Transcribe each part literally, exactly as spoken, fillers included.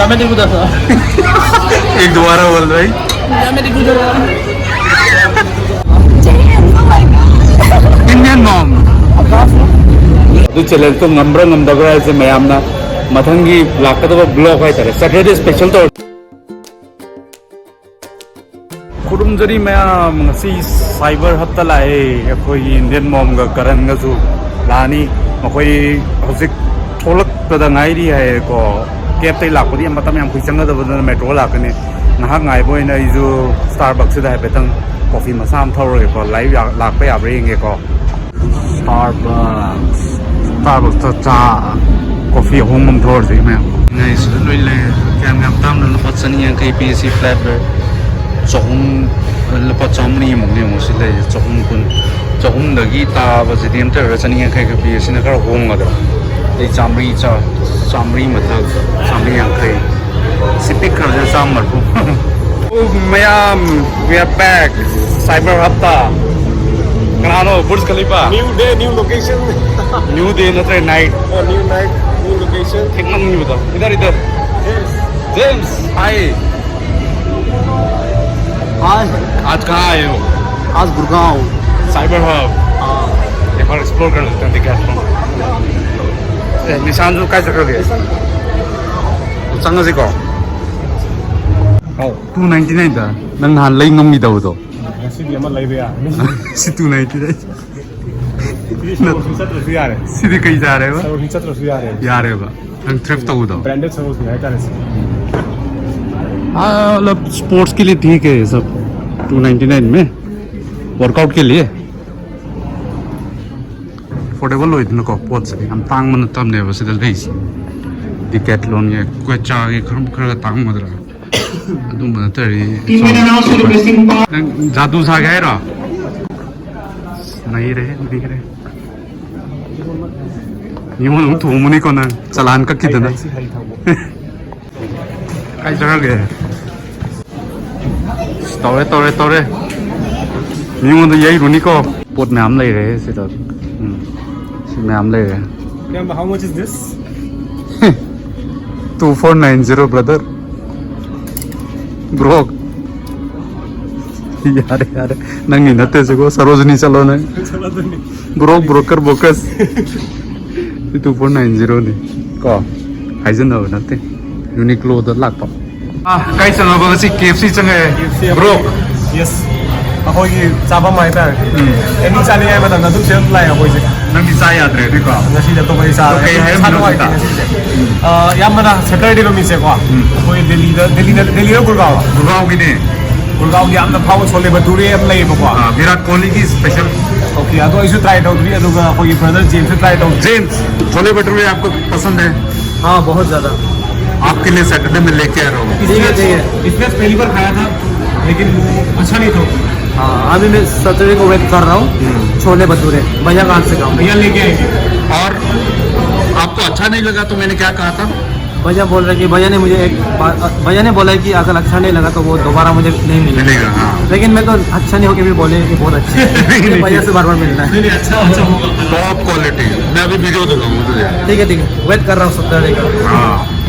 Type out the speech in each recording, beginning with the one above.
क्या मैं तेरे को दस एक दोबारा बोल भाई. क्या मैं तेरे को दस Indian mom. ꯑꯗꯨ ꯆꯦꯂꯦꯟꯖꯇꯣ ꯉꯝꯕ꯭ꯔꯥ ꯉꯝꯗꯕ꯭ꯔꯥ ꯍꯥꯏꯁꯦ ꯃꯌꯥꯝꯅ ꯃꯊꯪꯒꯤ ꯂꯥꯛꯀꯗꯕ ꯕ꯭ꯂꯣꯒ ꯍꯥꯏꯇꯥꯔꯦ, ꯁꯦꯇꯔꯗꯦ ꯁ꯭ꯄꯦꯁꯦꯜ ꯇꯧꯔ. ꯈꯨꯔꯨꯝꯖꯔꯤ ꯃꯌꯥꯝ, ꯉꯁꯤ ꯁꯥꯏꯕꯔ ꯍꯕꯇ ꯂꯥꯛꯑꯦ꯫ ꯑꯩꯈꯣꯏꯒꯤ ꯏꯟꯗꯤꯌꯟ ꯃꯣꯝꯒ ꯀꯔꯟꯒꯁꯨ ꯂꯥꯛꯑꯅꯤ꯫ ꯃꯈꯣꯏ ꯍꯧꯖꯤꯛ ꯊꯣꯛꯂꯛꯄꯗ ꯉꯥꯏꯔꯤ ꯍꯥꯏꯌꯦꯀꯣ꯫ ꯀꯦꯞꯇꯩ ꯂꯥꯛꯄꯗꯤ ꯌꯥꯝ ꯃꯇꯝ ꯌꯥꯝ ꯀꯨꯏ ꯆꯪꯒꯗꯕꯗꯨꯅ ꯃꯦꯇ꯭ꯔꯣ ꯂꯥꯛꯀꯅꯤ꯫ ꯉꯥꯏꯍꯥꯛ ꯉꯥꯏꯕ ꯑꯣꯏꯅ ꯑꯩꯁꯨ ꯁ꯭ꯇꯥꯔꯕꯛꯁꯤꯗ ꯍꯥꯏꯐꯦꯠꯇꯪ ꯀꯣꯐꯤ ꯃꯆꯥ ꯑꯃ ꯊꯛꯎꯔꯒꯦꯀꯣ꯫ ꯂꯥꯏꯚ ꯌꯥ- ꯂꯥꯛꯄ ꯌꯥꯕ꯭ꯔꯥ ꯌꯦꯡꯒꯦꯀꯣ꯫ ꯁ꯭ꯇꯥꯔꯕꯛꯁ, ꯁ꯭ꯇꯥꯔꯕꯛꯁꯇ ꯆꯥ, ꯀꯣꯐꯤ ꯑꯍꯣꯡꯕ ꯑꯃ ꯊꯛꯎꯔꯁꯤ ꯃꯌꯥꯝ꯫ ꯉꯥꯏꯁꯤꯗ ꯂꯣꯏ ꯂꯩꯔꯦ꯫ ꯀꯌꯥꯝ ꯌꯥꯝ ꯇꯥꯡꯅ? ꯂꯨꯄꯥ ꯆꯅꯤ ꯌꯥꯡꯈꯩ ꯄꯤ ꯁꯤ ꯐ꯭ꯂꯦꯠ ꯕ꯭ꯔꯦꯗ꯫ ꯆꯍꯨꯝ, ꯂꯨꯄꯥ ꯆꯥꯝꯃꯔꯤꯃꯨꯛꯅꯦ ꯌꯦꯡꯉꯣ ꯁꯤ ꯂꯩꯔꯤꯁꯦ꯫ ꯆꯍꯨꯝ ꯀꯨꯟ, ꯆꯍꯨꯝꯗꯒꯤ ꯇꯥꯕꯁꯤꯗꯤ ꯑꯝꯇ ꯑꯣꯏꯔꯣꯏ꯫ ꯆꯅꯤ ꯌꯥꯡꯈꯩ ꯈꯛ ꯄꯤ, ꯁꯤꯅ ꯈꯔ ꯍꯣꯡꯒꯗ꯭ꯔꯥ? ꯑꯩ ꯆꯥꯝꯃꯔꯤ ꯆꯥ-, ꯆꯥꯝꯃꯔꯤ ꯃꯊꯛ, ꯆꯥꯝꯃꯔꯤ ꯌꯥꯡꯈꯩ꯫ ꯁꯤ ꯄꯤꯛꯈ꯭ꯔꯕꯁꯤꯗ ꯆꯥꯝꯃ ꯃꯔꯤꯐꯨ꯫ ꯑꯣ, ꯃꯌꯥꯝ, we are back. ꯁꯥꯏꯕꯔ ꯍꯕꯇ꯫ ꯀꯅꯥꯅꯣ? Burj ꯈꯂꯤꯐꯥ? New day, new location. New day ꯅꯠꯇ꯭ꯔꯦ, night. Oh, new night, new location. ꯊꯦꯡꯃꯟꯈꯤꯕꯗꯣ꯫ इधर, इधर. Yes. जेम्स, हाय. Hi. आज कहाँ आए हो? आज गुड़गांव. Cyber hub. हाँ. एक बार एक्सप्लोर कर लेते हैं, दिखा. ए, निशान जो काय चक्कर गए? ꯆꯪꯉꯁꯤꯀꯣ. ꯇꯨ ꯅꯥꯏꯟꯇꯤ ꯅꯥꯏꯟꯗ ꯅꯪ ꯅꯍꯥꯟ ꯂꯩ ꯉꯝꯈꯤꯗꯕꯗꯣ. ꯉꯁꯤꯗꯤ ꯑꯃ ꯂꯩꯕ ꯌꯥꯔꯅꯤ. ꯁꯤ ꯇꯨ ꯅꯥꯏꯟꯇꯤ ꯅꯥꯏꯟ. ꯁꯤ ꯁꯣꯔꯨꯝ ꯆꯠꯇ꯭ꯔꯁꯨ ꯌꯥꯔꯦ. ꯁꯤꯗꯤ ꯀꯩ ꯆꯥꯔꯦꯕ? ꯁꯣꯔꯨꯝ ꯆꯠꯇ꯭ꯔꯁꯨ ꯌꯥꯔꯦ. ꯌꯥꯔꯦꯕ. ꯅꯪ ꯊ꯭ꯔꯤꯐ ꯇꯧꯕꯗꯣ. ꯕ꯭ꯔꯥꯟꯗꯦꯗ ꯁꯣꯔꯨꯝꯅꯤ ꯍꯥꯏꯇꯥꯔꯦ ꯁꯤ. हाँ, मतलब स्पोर्ट्स के लिए ठीक है ये सब. टू नाइन्टी नाइन में वर्कआउट के लिए. ꯑꯦꯐꯣꯔꯗꯦꯕꯜ ꯑꯣꯏꯗꯅꯀꯣ, ꯄꯣꯠꯁꯦ ꯌꯥꯝ ꯇꯥꯡꯕ ꯅꯠꯇꯕꯅꯦꯕ ꯁꯤꯗ ꯂꯩꯁꯦ. ꯗꯤꯀꯦꯠꯂꯣꯟꯒꯤ, ꯑꯩꯈꯣꯏ ꯆꯥꯒꯤ ꯈꯔ, ꯈꯔꯒ ꯇꯥꯡꯒꯗ꯭ꯔꯥ? ꯑꯗꯨꯝꯕ ꯅꯠꯇ꯭ꯔꯗꯤ. ꯅꯪ ꯖꯥꯗꯨ ꯁꯥꯒꯦ ꯍꯥꯏꯔꯣ? ꯅꯩꯔꯦ, ꯅꯩꯔꯦ. ꯃꯤꯉꯣꯟꯗ ꯑꯃꯨꯛ ꯊꯣꯡꯕꯅꯤꯀꯣ ꯅꯪ, ꯆꯂꯥꯟ ꯀꯛꯈꯤꯗꯅ. ꯀꯥꯏ ꯆꯠꯈ꯭ꯔꯒꯦ? ꯇꯧꯔꯦ, ꯇꯧꯔꯦ, ꯇꯧꯔꯦ. ꯃꯤꯉꯣꯟꯗ ꯌꯩꯔꯨꯅꯤꯀꯣ. ꯄꯣꯠ ꯃꯌꯥꯝ ꯂꯩꯔꯦ ꯁꯤꯗ. ꯎꯝ, ꯁꯤ ꯃꯌꯥꯝ ꯂꯩꯔꯦ. Ma'am, how much is this? Two four nine zero, brother. Bro. ꯌꯥꯔꯦ, ꯌꯥꯔꯦ. ꯅꯪꯒꯤ ꯅꯠꯇꯦ ꯁꯤꯀꯣ, ꯁꯔꯣꯖꯤꯅꯤ ꯆꯠꯂꯣ ꯅꯪ. Bro, broker, bogus. Two four nine zero ꯅꯤ ꯀꯣ, ꯍꯥꯏꯖꯟꯅꯕ ꯅꯠꯇꯦ. ꯌꯨꯅꯤꯀ꯭ꯂꯣꯗ ꯂꯥꯛꯄ. ꯑꯥ, ꯀꯥꯏ ꯆꯪꯉꯕ? ꯉꯁꯤ ꯀꯦ ꯑꯦꯐ ꯁꯤ ꯆꯪꯉꯛꯑꯦ. K F C Bro. Yes. ꯑꯩꯈꯣꯏꯒꯤ ꯆꯥꯐꯝ ꯍꯥꯏꯇꯥꯔꯦ. ꯎꯝ. ꯑꯦꯅꯤ ꯆꯥꯅꯤꯡꯉꯥꯏ ꯃꯇꯝꯗ ꯑꯗꯨꯝ ꯁꯤꯗ ꯂꯥꯛꯑꯦ ꯑꯩꯈꯣꯏꯁꯦ. ꯅꯪꯗꯤ ꯆꯥ ꯌꯥꯗ꯭ꯔꯦ ꯑꯗꯨꯏꯀꯣ? ꯉꯁꯤꯗꯤ ꯑꯇꯣꯞꯄꯗꯤ ꯆꯥꯔꯦ. ꯑꯗꯣ ꯀꯩ ꯍꯥꯏꯔꯝꯃꯤꯅꯣ ꯏꯁꯥ ꯅꯨꯡꯉꯥꯏꯇꯦ ꯍꯧꯖꯤꯛꯇ? ꯉꯁꯤꯁꯦ. ꯑꯥ, ꯑꯌꯥꯝꯕꯅ ꯁꯦꯇꯔꯗꯦ ꯅꯨꯃꯤꯠꯁꯦꯀꯣ, ꯎꯝ. ꯑꯩꯈꯣꯏ ꯗꯦꯜꯂꯤꯗ, ꯗꯦꯜꯂꯤꯗ, ꯗꯦꯜꯂꯤꯗ ꯒꯨꯔꯒꯥꯎ? ꯒꯨꯔꯒꯥꯎꯒꯤꯅꯦ. ꯒꯨꯔꯒꯥꯎꯒꯤ ꯌꯥꯝꯅ ꯐꯥꯎꯕ ꯁꯣꯂꯦ ꯚꯇꯨꯔꯦ ꯑꯃ ꯂꯩꯌꯦꯕꯀꯣ. ꯑꯥ, ꯚꯤꯔꯥꯠ ꯀꯣꯍꯂꯤꯒꯤ ꯏꯁꯄꯦꯁꯦꯜ. ꯑꯣꯀꯦ, ꯑꯗꯣ ꯑꯩꯁꯨ ꯇ꯭ꯔꯥꯏ ꯇꯧꯗ꯭ꯔꯤ, ꯑꯗꯨꯒ ꯑꯩꯈꯣꯏꯒꯤ ꯕ꯭ꯔꯗꯔ ꯖꯦꯝꯁꯁꯨ ꯇ꯭ꯔꯥꯏ ꯇꯧꯗ꯭ꯔꯤ. James, छोले भटूरे आपको पसंद है? हाँ, बहुत ज़्यादा. आपके लिए सैटरडे में लेके आ रहा हूँ. ठीक है, ठीक है. इसने पहली बार खाया था, लेकिन वो अच्छा नहीं था. हाँ, अभी मैं सैटरडे को वेट कर रहा हूँ. हम्म. छोले भटूरे भैया का हाथ से खाऊँ. भैया लेके आएंगे. और आपको अच्छा नहीं लगा तो मैंने क्या कहा था? भैया बोल रहे कि भैया ने मुझे एक बार, भैया ने बोला है कि अगर अच्छा नहीं लगा तो वो दोबारा मुझे नहीं मिलेगा. मिलेगा, हाँ. लेकिन मैं तो अच्छा नहीं होके भी बोले कि बहुत अच्छा है. नहीं, नहीं. भैया से बार बार मिलना है. नहीं, नहीं, अच्छा, अच्छा होगा. Top quality. मैं अभी वीडियो दिखाऊंगा तुझे. ठीक है, ठीक है, वेट कर रहा हूँ सैटरडे का. हाँ.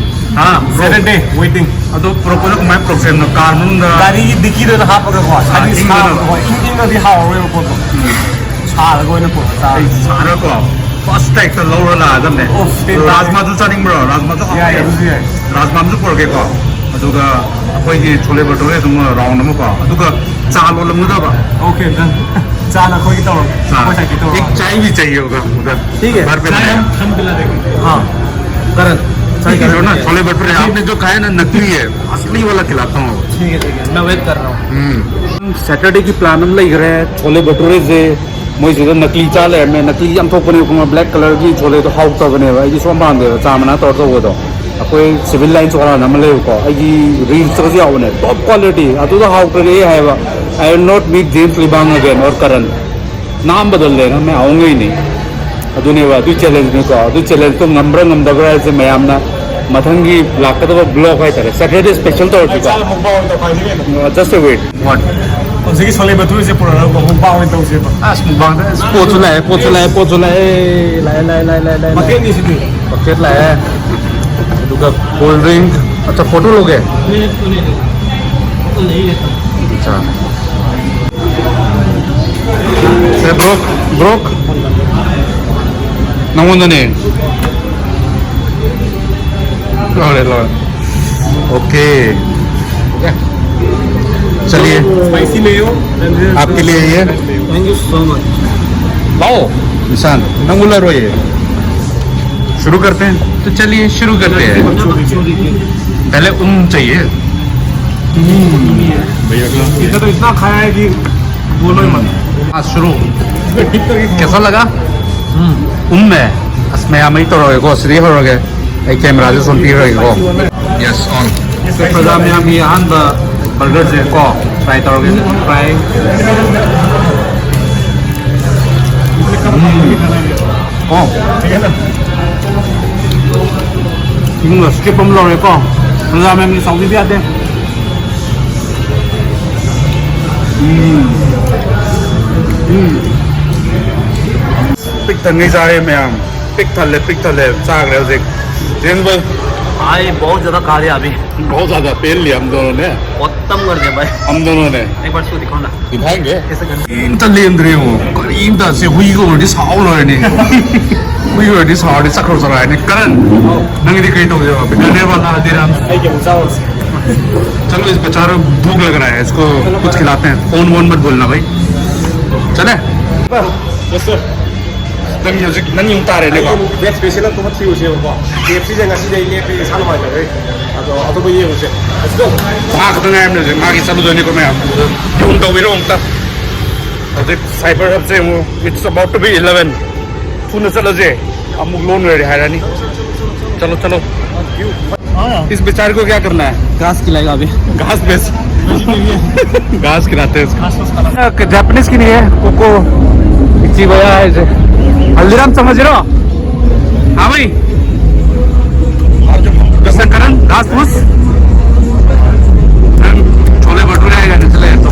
हाँ, bro. Saturday waiting. ꯑꯗꯣ ꯄꯨꯔꯛꯄꯗ ꯀꯃꯥꯏꯅ ꯄꯨꯔꯛꯁꯦ ꯍꯥꯏꯕꯅꯣ? ꯀꯥꯔ ꯃꯅꯨꯡꯗ? ꯒꯥꯔꯤꯒꯤ ꯗꯤꯛꯀꯤꯗꯨꯗ ꯍꯥꯞꯄꯒꯀꯣ. ꯑꯥ, ꯁꯥꯗꯤ ꯏꯪꯕꯗ. ꯁꯥꯔꯒꯀꯣ, ꯏꯪ ꯏꯪꯉꯗꯤ ꯍꯥꯎꯔꯣꯏꯕ ꯄꯣꯠꯇꯣ. ꯎꯝ. ꯁꯥꯔꯒ ꯑꯣꯏꯅ ꯄꯨꯔꯛꯄ ꯆꯥꯔꯦ. ꯑꯩ ꯁꯥꯔꯒꯀꯣ, ꯐꯥꯔꯁ ꯇꯦꯛꯇ ꯂꯧꯔ ꯂꯥꯛꯑꯗꯕꯅꯦ. ꯑꯣꯐ, ꯇꯦꯟ ꯑꯗꯣ ꯇꯥꯔꯦ. ꯔꯥꯖꯃꯥꯗꯨ ꯆꯥꯅꯤꯡꯕ꯭ꯔꯣ? ꯔꯥꯖꯃꯥꯗꯨ ꯌꯥꯏ, ꯍꯥꯎꯕꯅꯦ. ꯑꯗꯨꯁꯨ ꯌꯥꯏ. ꯔꯥꯖꯃꯥꯗꯨꯁꯨ ꯄꯨꯔꯛꯀꯦꯀꯣ. ꯑꯗꯨꯒ ꯑꯩꯈꯣꯏꯒꯤ ꯁꯣꯂꯦ ꯚꯇꯨꯔꯦ ꯑꯗꯨꯝ ꯔꯥꯎꯟ ꯑꯃꯀꯣ. ꯑꯗꯨꯒ ꯆꯥ ꯂꯣꯜꯂꯝꯒꯗꯕ. Okay, done. ꯆꯥꯅ ꯑꯩꯈꯣꯏꯒꯤ ꯇꯧꯔꯒꯦ. ꯆꯥ. ꯑꯩꯈꯣꯏ ꯁꯥꯏꯠꯀꯤ ꯇꯧꯔꯒꯦ. एक चाय भी चाहिए होगा उधर. ठीक है. घर पे चाय बनाया. हम, हम पिला देंगे. हाँ, करण, चाय करण. ना, छोले भटूरे आपने जो खाया ना, नकली है, असली वाला खिलाता हूँ. ठीक है, ठीक है, मैं वेट कर रहा हूँ. ꯎꯝ. ꯁꯦꯇꯔꯗꯦꯒꯤ ꯄ꯭ꯂꯥꯟ ꯑꯃ ꯂꯩꯈ꯭ꯔꯦ. ꯁꯣꯂꯦ ꯚꯇꯨꯔꯦꯁꯦ ꯃꯣꯏꯁꯤꯗ ꯅꯀꯂꯤ ꯆꯥ ꯂꯩꯔꯝꯃꯦ. ꯅꯀꯂꯤ ꯌꯥꯝ ꯊꯣꯛꯄꯅꯦꯕ, ꯈꯪꯕ꯭ꯔꯥ? ꯕ꯭ꯂꯦꯛ ꯀꯂꯔꯒꯤ ꯁꯣꯂꯦꯗꯣ ꯍꯥꯎꯇꯕꯅꯦꯕ. ꯑꯩꯗꯤ ꯁꯨꯝ ꯄꯥꯝꯗꯦꯕ, ꯆꯥ ꯃꯅꯥ ꯇꯧꯔ ꯇꯧꯕꯗꯣ. ꯑꯩꯈꯣꯏ ꯁꯤꯚꯤꯜ ꯂꯥꯏꯟꯁ ꯋꯥꯂꯥꯅ ꯑꯃ ꯂꯩꯕꯀꯣ, ꯑꯩꯒꯤ ꯔꯤꯜꯁꯇꯒꯁꯨ ꯌꯥꯎꯕꯅꯦ, ꯇꯣꯞ ꯀ꯭ꯋꯥꯂꯤꯇꯤ. ꯑꯗꯨꯗ ꯍꯥꯎꯇ꯭ꯔꯗꯤ ꯑꯩ ꯍꯥꯏꯕ, I will not meet James Libang again or Karan. नाम बदल लेना, मैं आऊँगा ही नहीं. ꯑꯗꯨꯅꯦꯕ, ꯑꯗꯨꯏ ꯆꯦꯂꯦꯟꯖꯅꯤꯀꯣ. ꯑꯗꯨꯏ ꯆꯦꯂꯦꯟꯖꯇꯣ ꯉꯝꯕ꯭ꯔꯥ ꯉꯝꯗꯕ꯭ꯔꯥ ꯍꯥꯏꯁꯦ ꯃꯌꯥꯝꯅ ꯃꯊꯪꯒꯤ ꯂꯥꯛꯀꯗꯕ ꯕ꯭ꯂꯣꯒ ꯍꯥꯏꯇꯥꯔꯦ, ꯁꯦꯇꯔꯗꯦ ꯁ꯭ꯄꯦꯁꯦꯜ ꯇꯧꯔꯁꯤꯀꯣ. ꯑꯩ ꯆꯥꯕ ꯃꯨꯛꯕꯥꯡ ꯑꯣꯏꯅ ꯇꯧꯈꯥꯏꯁꯤ ꯀꯩꯅꯣ. Just a wait. What? ꯍꯧꯖꯤꯛꯀꯤ ꯁꯣꯂꯦ ꯚꯇꯨꯔꯦꯁꯦ ꯄꯨꯔꯛꯑꯒ ꯃꯨꯛꯕꯥꯡ ꯑꯣꯏꯅ ꯇꯧꯁꯦꯕ. ꯑꯁ, ꯃꯨꯛꯕꯥꯡꯗ ꯑꯁ, ꯄꯣꯠꯁꯨ ꯂꯥꯛꯑꯦ, ꯄꯣꯠꯁꯨ ꯂꯥꯛꯑꯦ, ꯄꯣꯠꯁꯨ ꯂꯥꯛꯑꯦ. ꯂꯥꯛꯑꯦ, ꯂꯥꯛꯑꯦ, ꯂꯥꯛꯑꯦ, ꯂꯥꯛꯑꯦ, ꯂꯥꯛꯑꯦ. ꯕꯛꯀꯦꯠꯅꯤ ꯁꯤꯗꯤ. ꯕꯛꯀꯦꯠ ꯂꯥꯛꯑꯦ. Cold drink. अच्छा, फोटो लोगे? नहीं, तो नहीं लेता। तो नहीं लेता। अच्छा। ए, ब्रोक, ब्रोक। नमूना नहीं। अरे लॉर्ड। ओके। चलिए। स्पाइसी ले हो। आपके लिए ये। Thank you so much. लाओ, निशान, नंगुला रोए। शुरू करते हैं। तो चलिए, शुरू करते हैं। पहले उम चाहिए। भैया का। इतना तो इतना खाया है कि बोलो ही मत। हाँ, शुरू। कैसा लगा? ꯎꯝ, ꯎꯝꯃꯦ꯫ ꯑꯁ, ꯃꯌꯥꯝ ꯑꯩ ꯇꯧꯔꯒꯦꯀꯣ, ꯁꯤꯗꯩ ꯍꯧꯔꯒꯦ꯫ ꯑꯩ ꯀꯦꯃꯦꯔꯥꯁꯦ ꯁꯣꯝ ꯄꯤꯔꯒꯦꯀꯣ꯫ Yes, on. ꯄ꯭ꯔꯖꯥ ꯃꯌꯥꯝꯒꯤ ꯑꯍꯥꯟꯕ ꯕꯔꯒꯔꯁꯦ ꯀꯣ, ꯇ꯭ꯔꯥꯏ ꯇꯧꯔꯒꯦ꯫ ꯇ꯭ꯔꯥꯏ꯫ ꯎꯝ꯫ ꯑꯣ꯫ ꯏꯃꯨꯡꯗ ꯁ꯭ꯀꯤꯞ ꯑꯃ ꯂꯧꯔꯦꯀꯣ꯫ ꯄ꯭ꯔꯖꯥ ꯃꯌꯥꯝꯒꯤ ꯆꯥꯎꯕꯤꯕ ꯌꯥꯗꯦ꯫ ꯎꯝ꯫ ꯎꯝ꯫ ꯄꯤꯛ ꯊꯟꯒꯩ ꯆꯥꯔꯦ ꯃꯌꯥꯝ꯫ ꯄꯤꯛ ꯊꯜꯂꯦ, ꯄꯤꯛ ꯊꯜꯂꯦ꯫ ꯆꯥꯈ꯭ꯔꯦ ꯍꯧꯖꯤꯛ꯫ ꯖꯦꯟꯁ ꯚꯥꯏ꯫ भाई, बहुत ज्यादा खा लिया अभी। बहुत ज्यादा पेल लिया हम दोनों ने। खत्म कर दिया भाई। हम दोनों ने। एक बार इसको दिखाओ ना। दिखाएंगे। कैसे करना? ꯀꯔꯤꯝꯇ ꯂꯦꯝꯗ꯭ꯔꯦ ꯌꯦꯡꯉꯣ꯫ ꯀꯔꯤꯝꯇ꯫ ꯁꯤ ꯍꯨꯏꯒ ꯑꯣꯏꯔꯗꯤ ꯁꯥꯎ ꯂꯣꯏꯔꯅꯤ꯫ ꯍꯨꯏꯒ ꯑꯣꯏꯔꯗꯤ ꯁꯥꯎꯔꯗꯤ ꯆꯠꯈ꯭ꯔꯣ ꯆꯠꯂꯣ ꯍꯥꯏꯅꯤ꯫ ꯀꯔꯟ, ꯅꯪꯒꯤꯗꯤ ꯀꯩ ꯇꯧꯒꯦꯕ? ꯕꯤꯀꯥꯅꯦꯔ ꯋꯥꯂꯥ ꯍꯜꯗꯤꯔꯥꯝ꯫ ꯑꯩꯒꯤ ꯑꯃꯨꯛ ꯆꯥꯔꯨꯔꯁꯤ꯫ चलो, इस बेचारे को भूख लग रहा है, इसको कुछ खिलाते हैं। फोन वोन मत बोलना भाई। चले? Yes, sir. ꯅꯪ ꯍꯧꯖꯤꯛ ꯅꯪ ꯌꯨꯝ ꯇꯥꯔꯦꯅꯦꯀꯣ꯫ ꯑꯩꯒꯤ ꯕꯦꯠ ꯁ꯭ꯄꯦꯁꯦꯜ ꯑꯝꯇꯃꯛ ꯊꯤꯔꯨꯁꯦꯕꯀꯣ꯫ ꯀꯦ ꯑꯦꯐ ꯁꯤꯁꯦ ꯉꯁꯤꯗꯩꯅꯦ ꯑꯩ ꯏꯁꯥ ꯅꯨꯡꯉꯥꯏꯇꯕꯩ꯫ ꯑꯗꯣ ꯑꯇꯣꯞꯄ ꯌꯦꯡꯉꯨꯁꯦ꯫ Let's go. ꯃꯥ ꯈꯛꯇ ꯉꯥꯏꯔꯝꯅꯦ ꯍꯧꯖꯤꯛ꯫ ꯃꯥꯒꯤ ꯆꯠꯂꯨꯗꯣꯏꯅꯤꯀꯣ ꯃꯌꯥꯝ꯫ ꯑꯗꯣ ꯌꯨꯝ ꯇꯧꯕꯤꯔꯣ ꯑꯝꯇ꯫ ꯍꯧꯖꯤꯛ ꯁꯥꯏꯕꯔ ꯍꯕꯁꯦ ꯑꯃꯨꯛ, it's about to be eleven. ꯊꯨꯅ ꯆꯠꯂꯁꯦ꯫ ꯑꯃꯨꯛ ꯂꯣꯟ ꯂꯣꯏꯔꯦ ꯍꯥꯏꯔꯅꯤ꯫ ꯆꯠꯂꯣ, ꯆꯠꯂꯣ꯫ इस बेचारे को क्या करना है? घास खिलाएगा अभी। घास बेच। घास खिलाते हैं इसको। जापानीज की नहीं है, कोको इची भैया है इसे। हल्दीराम समझ रहे हो? हाँ भाई। जैसे करण, घास फूस। छोले भटूरे आएगा, चले तो।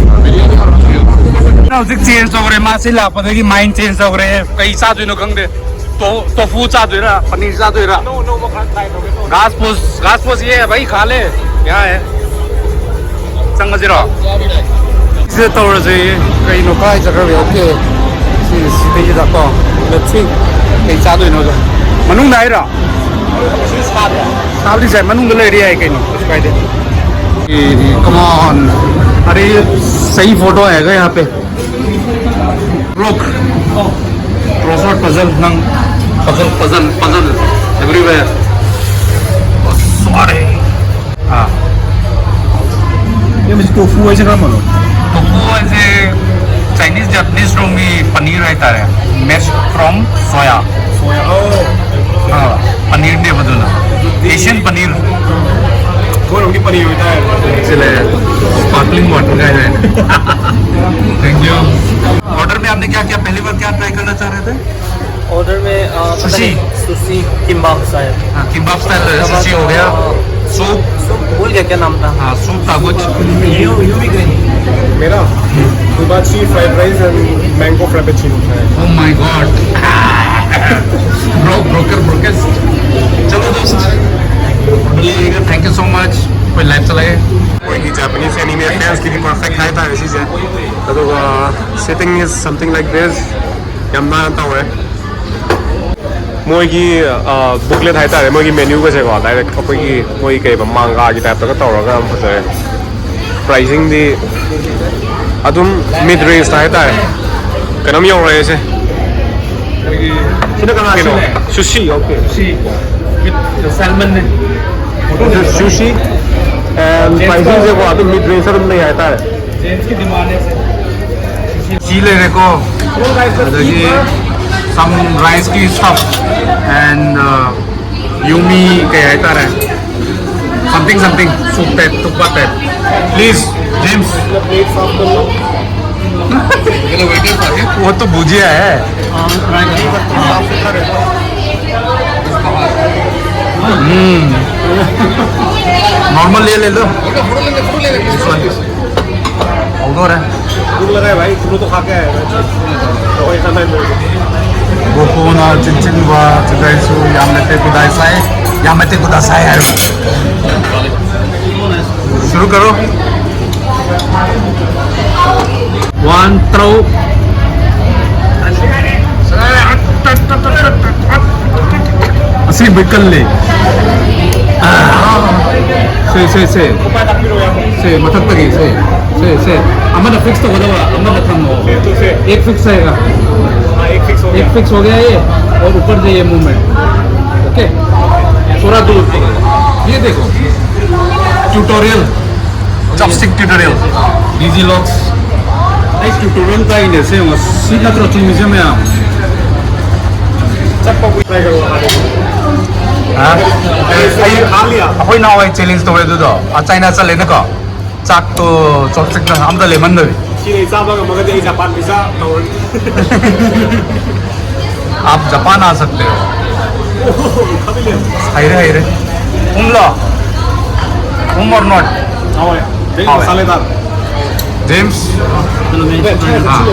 ꯍꯧꯖꯤꯛ ꯆꯦꯟꯖ ꯇꯧꯈ꯭ꯔꯦ꯫ ꯃꯥꯁꯤ ꯂꯥꯛꯄꯗꯒꯤ ꯃꯥꯏꯟ ꯆꯦꯟꯖ ꯇꯧꯈ꯭ꯔꯦ꯫ ꯀꯩ ꯆꯥꯗꯣꯏꯅꯣ ꯈꯪꯗꯦ꯫ ꯇꯣ-, ꯇꯣꯐꯨ ꯆꯥꯗꯣꯏꯔꯥ, ꯄꯅꯤꯔ ꯆꯥꯗꯣꯏꯔꯥ? ꯑꯅꯧ ꯑꯅꯧꯕ ꯈꯔ ꯇ꯭ꯔꯥꯏ ꯇꯧꯒꯦ ꯇꯧꯕ꯫ घास फूस, घास फूस ये है भाई, खा ले। क्या है? ꯆꯪꯉꯁꯤꯔꯣ? ꯁꯤꯗ ꯇꯧꯔꯁꯦ꯫ ꯀꯩꯅꯣ, ꯀꯥꯏ ꯆꯠꯈ꯭ꯔꯒꯦ? ꯑꯣꯀꯦ, ꯁꯤ ꯁꯤꯗꯩꯁꯤꯗꯀꯣ꯫ Let's see, ꯀꯩ ꯆꯥꯗꯣꯏꯅꯣꯗꯣ꯫ ꯃꯅꯨꯡꯗ ꯍꯥꯏꯔꯣ? ꯁꯥꯕꯗꯤ ꯁꯥꯏ, ꯃꯅꯨꯡꯗ ꯂꯩꯔꯤ ꯌꯥꯏ ꯀꯩꯅꯣ, ꯀꯩꯁꯨ ꯀꯥꯏꯗꯦ꯫ ꯑꯦ, come on. अरे, सही फोटो आएगा यहाँ पे। Look. Crossword puzzle, nang. Puzzle, puzzle, puzzle. Everywhere. Sorry. हाँ. ये मुझे टोफू ऐसे काम बोलो. टोफू ऐसे चाइनीज जापानीज रोमी पनीर रहता है. Made from soya. सोया. ओ. हाँ, पनीर ने बदलना. एशियन पनीर. वो रोमी पनीर होता है. चले. स्पार्कलिंग वाटर का है. Thank you. ऑर्डर में आपने क्या क्या पहली बार क्या ट्राई करना चाह रहे थे? ऑर्डर में, अ, पता सुशी. नहीं, सुशी, किम्बाप शायद. हाँ, किम्बाप स्टाइल किम्बाप, सुशी हो गया. अ, सूप. सूप भूल गया क्या नाम था. हाँ, सूप था कुछ. यू, यू भी गए. मेरा hibachi fried rice and mango frappuccino है. Oh my God. Bro, broker, broker. चलो दोस्त, थैंक यू सो मच. कोई लाइव चला गया. कोई नहीं, जापानीज एनिमे फैंस के लिए परफेक्ट है था ऐसी से. ꯑꯗꯨꯒ sitting is something like this. ꯌꯥꯝ ꯅꯥꯟꯅ ꯇꯧꯔꯦ. ꯃꯣꯏꯒꯤ ꯕꯨꯛꯂꯦꯠ ꯍꯥꯏꯇꯥꯔꯦ, ꯃꯣꯏꯒꯤ ꯃꯦꯅ꯭ꯌꯨꯒꯁꯦꯀꯣ, ꯗꯥꯏꯔꯦꯛ ꯑꯩꯈꯣꯏꯒꯤ ꯃꯣꯏ ꯀꯩꯕ ꯃꯥꯡꯒꯥꯒꯤ ꯇꯥꯏꯞꯇꯒ ꯇꯧꯔꯒ ꯌꯥꯝ ꯐꯖꯔꯦ. ꯄ꯭ꯔꯥꯏꯁꯤꯡꯗꯤ ꯑꯗꯨꯝ ꯃꯤꯗ ꯔꯦꯟꯖꯇ ꯍꯥꯏꯇꯥꯔꯦ. ꯀꯩꯅꯣꯝ ꯌꯧꯔꯛꯑꯦꯁꯦ. ꯁꯤꯅ ꯀꯅꯥꯒꯤꯅꯣ? Sushi, okay. ꯁꯤ ꯁꯦꯜꯃꯟꯅꯦ. ꯁꯨꯁꯤ. ꯄ꯭ꯔꯥꯏꯁꯤꯡꯁꯦꯀꯣ ꯑꯗꯨꯝ ꯃꯤꯗ ꯔꯦꯟꯖꯇ ꯑꯗꯨꯝ ꯂꯩ ꯍꯥꯏꯇꯥꯔꯦ. ꯁꯤ ꯂꯩꯔꯦꯀꯣ, ꯑꯗꯒꯤ some rice ꯀꯤ stuff and, uh, yumi ꯀꯩ ꯍꯥꯏꯇꯥꯔꯦ, something something soup type, thukpa type. Please, James. वो तो भुजिया है. हम्म. नॉर्मल ले ले लो. ꯍꯧꯗꯣꯔꯦ. ꯚꯨꯛ ꯂꯒꯥꯏ ꯚꯥꯏ, ꯇꯨꯂꯣ ꯇꯣ ꯈꯥ ꯀꯦ. ꯍꯣꯏ, ꯈꯥ ꯂꯩ. ꯒꯣꯀꯣꯅ ꯆꯤꯟꯆꯤꯟꯕ ꯆꯤꯒꯥꯏꯁꯨ ꯌꯥꯝ ꯂꯩꯇꯦ, ꯈꯨꯗꯥꯏ ꯁꯥꯏ. ꯌꯥꯃꯥꯇꯦ ꯀꯨꯗꯥꯁꯥꯏ ꯍꯥꯏꯔꯣ꯫ ꯁꯨꯔꯨ ꯀꯔꯣ꯫ ꯋꯥꯟ, ꯇꯔꯨꯛ꯫ ꯑꯁꯤ ꯕꯤꯀꯜꯂꯤ꯫ ꯁꯦ, ꯁꯦ, ꯁꯦ꯫ ꯁꯦ, ꯃꯊꯛꯇꯒꯤ, ꯁꯦ꯫ ꯁꯦ, ꯁꯦ꯫ ꯑꯃꯅ ꯐꯤꯛꯁ ꯇꯧꯒꯗꯕ, ꯑꯃꯅ ꯊꯝꯃꯣ꯫ एक फिक्स रहेगा। एक फिक्स हो गया ये, और ऊपर से ये मूवमेंट। ओके। थोड़ा दूर। ये देखो। Tutorial. Chopstick tutorial. DG locks. ꯑꯩ ꯇ꯭ꯌꯨꯇꯣꯔꯤꯌꯦꯜ ꯇꯥꯛꯏꯅꯦ, ꯁꯦ ꯌꯦꯡꯉꯣ꯫ ꯁꯤ ꯅꯠꯇ꯭ꯔꯣ ꯆꯨꯝꯃꯤꯁꯦ ꯃꯌꯥꯝ? ꯆꯠꯄ ꯇ꯭ꯔꯥꯏ ꯇꯧꯔꯣ꯫ ꯍꯥ? ꯑꯩ, ꯑꯩꯈꯣꯏ ꯅꯍꯥꯟꯋꯥꯏ ꯆꯦꯂꯦꯟꯖ ꯇꯧꯋꯦ ꯑꯗꯨꯗꯣ꯫ ꯑ, ꯆꯥꯏꯅꯥ ꯆꯠꯂꯦꯅꯀꯣ꯫ ꯆꯥꯛꯇꯣ ꯆꯣꯞꯁꯇꯤꯛꯇ ꯑꯝꯇ ꯂꯦꯝꯍꯟꯗꯕꯤ꯫ ꯁꯤ ꯂꯩ ꯆꯥꯕ ꯉꯝꯃꯒꯗꯤ ꯑꯩ ꯖꯄꯥꯟ ꯚꯤꯁꯥ ꯇꯧꯔꯅꯤ꯫ आप जापान आ सकते हो। ꯑꯣ, ꯈꯪꯗꯦ꯫ ꯍꯩꯔꯦ, ꯍꯩꯔꯦ꯫ ꯎꯝꯂꯣ? ꯎꯝ or not? ꯍꯥꯎꯋꯦ꯫ ꯍꯥꯎꯋꯦ꯫ ꯃꯁꯥꯂꯦꯗꯥꯔ꯫ जेम्स। हाँ।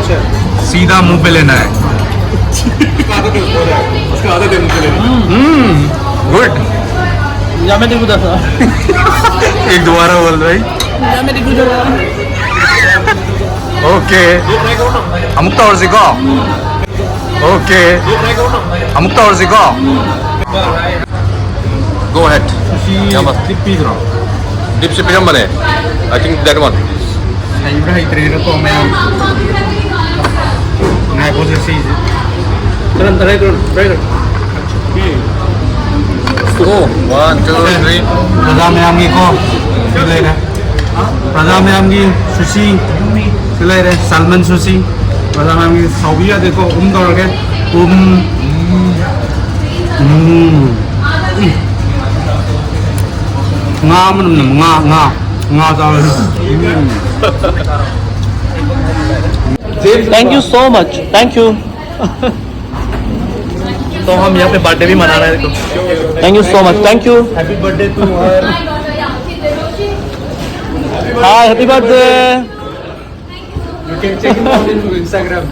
सीधा मुंह पे लेना है। उसका आदत है, उसका आदत है मुंह पे लेने की। हम्म, गुड। या मैं देखो दादा। एक दोबारा बोल भाई। या मैं देखो दादा। ओके। ये ट्राई करो ना। ꯑꯃꯨꯛ ꯇꯧꯔꯁꯤꯀꯣ꯫ ꯑꯣꯀꯦ꯫ ꯑꯃꯨꯛ ꯇꯧꯔꯁꯤꯀꯣ꯫ Go ahead. ꯁꯤ ꯌꯥꯝꯕ꯫ Deep ꯄꯤꯗ꯭ꯔꯣ? ꯗꯤꯞꯁꯦ ꯄꯤꯔꯝꯕꯅꯦ꯫ I think that one. ꯍꯩꯕ꯭ꯔꯥ ꯍꯩꯇ꯭ꯔꯤꯔꯥ ꯀꯣ ꯃꯌꯥꯝ꯫ ꯉꯥꯏꯈꯣꯁꯦ ꯁꯤꯁꯦ꯫ ꯀꯔꯝ ꯇꯔꯦ ꯀꯔꯝ ꯇꯔꯦ ꯀꯔꯝ꯫ Go. One, two, three. ꯄ꯭ꯔꯖꯥ ꯃꯌꯥꯝꯒꯤꯀꯣ ꯁꯤ ꯂꯩꯔꯦ꯫ ꯄ꯭ꯔꯖꯥ ꯃꯌꯥꯝꯒꯤ ꯁꯨꯁꯤ ꯁꯤ ꯂꯩꯔꯦ꯫ ꯁꯥꯜꯃꯟ ꯁꯨꯁꯤ꯫ ꯄ꯭ꯔꯖꯥ ꯃꯌꯥꯝꯒꯤ ꯁꯥꯎꯕꯤ ꯌꯥꯗꯦꯀꯣ꯫ ꯎꯝ ꯇꯧꯔꯒꯦ꯫ ꯎꯝ꯫ ꯎꯝ꯫ ꯉꯥ ꯃꯅꯝ ꯅꯝ-, ꯉꯥ, ꯉꯥ, ꯉꯥ ꯆꯥꯕ꯫ Thank you so much. Thank you. तो हम यहाँ पे बर्थडे भी मना रहे हैं, देखो। Thank you so much. Thank you. Happy birthday to her. Hi, happy birthday. You can check it out in Instagram.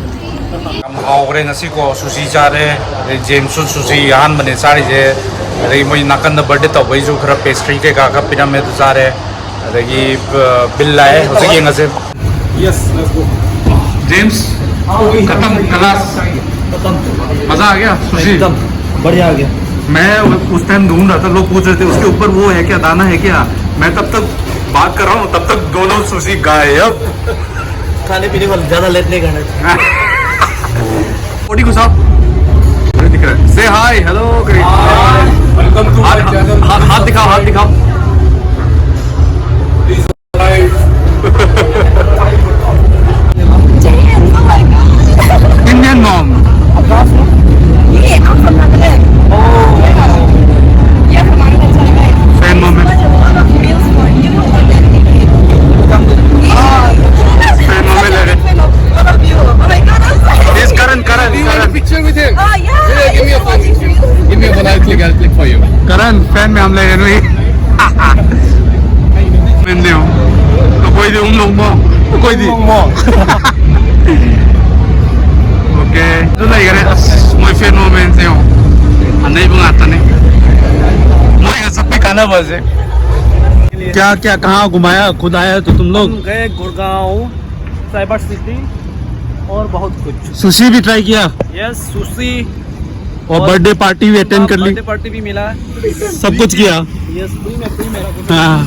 ꯌꯥꯝ ꯍꯥꯎꯈ꯭ꯔꯦ ꯉꯁꯤꯀꯣ, ꯁꯨꯁꯤ ꯆꯥꯔꯦ, ꯑꯗꯩ ꯖꯦꯝꯁꯁꯨ ꯁꯨꯁꯤ ꯑꯍꯥꯟꯕꯅꯦ ꯆꯥꯔꯤꯁꯦ, ꯑꯗꯒꯤ ꯃꯣꯏ ꯅꯥꯀꯟꯗ ꯕꯥꯔꯗꯦ ꯇꯧꯕꯩꯁꯨ ꯈꯔ ꯄꯦꯁꯇ꯭ꯔꯤ ꯀꯩꯀꯥ ꯈꯔ ꯄꯤꯔꯝꯃꯦ, ꯑꯗꯨ ꯆꯥꯔꯦ, ꯑꯗꯒꯤ ꯕꯤꯜ ꯂꯥꯛꯑꯦ, ꯍꯧꯖꯤꯛ ꯌꯦꯡꯉꯁꯦ꯫ Yes, let's go. जेम्स, खत्म, खलास। खत्म। मजा आ गया सुशी? एकदम बढ़िया आ गया। मैं उस टाइम ढूंढ रहा था, लोग पूछ रहे थे उसके ऊपर वो है क्या, दाना है क्या। मैं तब तक बात कर रहा हूँ, तब तक दोनों सुशी गायब। खाने पीने वाले ज्यादा लेट नहीं करना चाहिए। कोटी को साहब, अरे दिख रहा है। Say hi, hello, great। Welcome to my channel। हाथ दिखाओ, हाथ दिखाओ। Indian mom। ये, I'm from Nagaland। ये हमारे घर चला गए। Fan moment। Fan moment ले रहे। This Karan, Karan, Karan। Picture with him। Oh, yeah। Give me a phone। Give me a phone, I'll click, I'll click for you। Karan, fan में हम ले रहे हैं। मैंने हो तो कोई दे उन लोग मो तो कोई दे। Okay, ꯑꯗꯨ ꯂꯩꯈꯔꯦ꯫ ꯑꯁ, ꯃꯣꯏ fan moment ꯁꯦ ꯌꯦꯡꯉꯣ꯫ ꯑꯅꯩꯕ ꯉꯥꯛꯇꯅꯦ꯫ ꯃꯣꯏꯒ ꯆꯠꯄꯩ ꯀꯥꯟꯅꯕꯁꯦ꯫ क्या क्या कहाँ घुमाया, खुद आया तो तुम लोग? हम गए गुड़गांव, साइबर सिटी और बहुत कुछ। सुशी भी ट्राई किया? Yes, sushi. और बर्थडे पार्टी भी अटेंड कर ली? बर्थडे पार्टी भी मिला। सब कुछ किया? यस, फ्री में, फ्री में। हाँ।